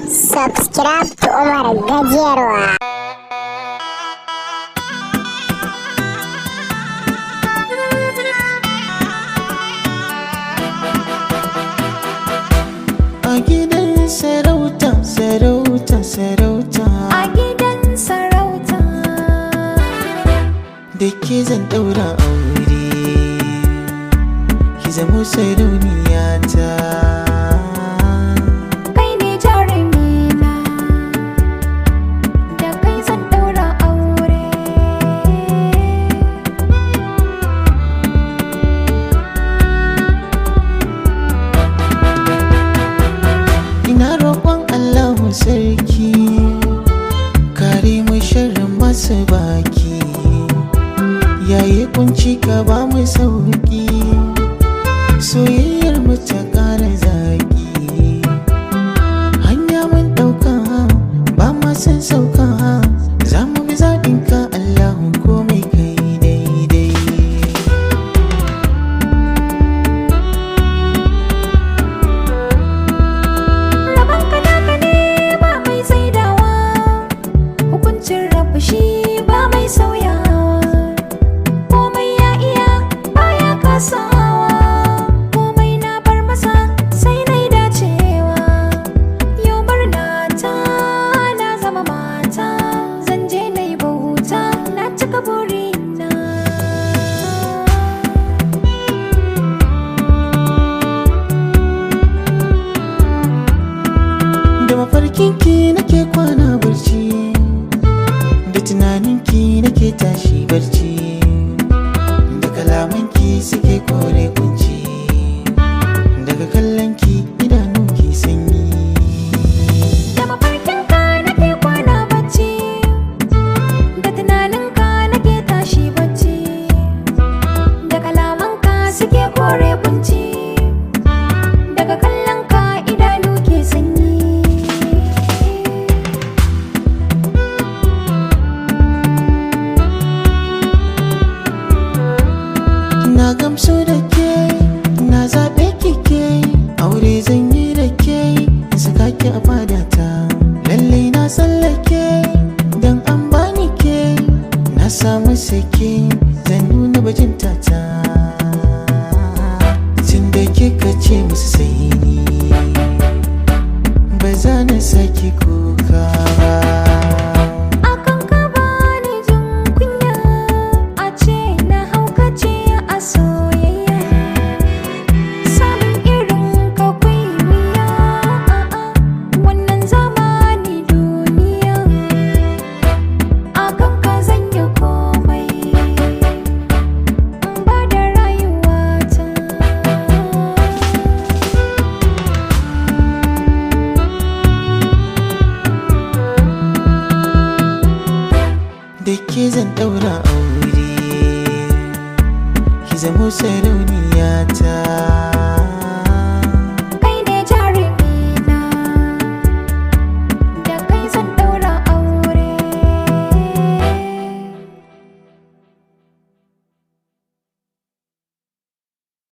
Subscribe to Umar Gajerwa. A gidan sarauta, sarauta, sarauta. A gidan sarauta. Da ke zan daura aure, ki zamo sarauniya ta. Kai ne jarumina, da kai zan daura aure. Ina roƙon Allahu sarki, kare mu sharrin masu baki. Yayi kunci ka ba mu sauki, soyayyar mu ta ƙara zaki. Hanya mun ɗauka ba ma san sauka, za mu bi zaɓinka Allahu komai kai daidai. Rabon ka naka ne ba mai saidawa, hukuncin rabu shi ba mai sauyawa. Komai ya iya baya kasawa, komai na bar masa sai na yi dacewa. Yau murna ta na zama mata, zan je na yi bauta na cika burina. Da mafarkinki nake kwana barci, da tunaninki nake tashi barci, da kalamanki suke kore kunci, daga kallonki idanunki sanyi. Da mafarkinka nake kwana bacci, da tunaninka nake tashi bacci, da kalamanka suke kore kunci, daga kallonka idanu ke sanyi. Na gamsu da ke, na zaɓe kike, aure zan yi da ke, in saka ki a fadata. Lalle na tsallake, dan an bani ke, na samu sake, zan nuna bajinta ta. Tun da kika ce musu sai ni, ba za na saki kuka ba. Akan ka bani jin kunya, a ce na haukace a soyayya. Samun irin ka kwai wuya, a'a wannan zamani duniya. Akan ka zan yi komai, in ba da rayuwata. Da ke zan daura aure, ki zamo sarauniya ta.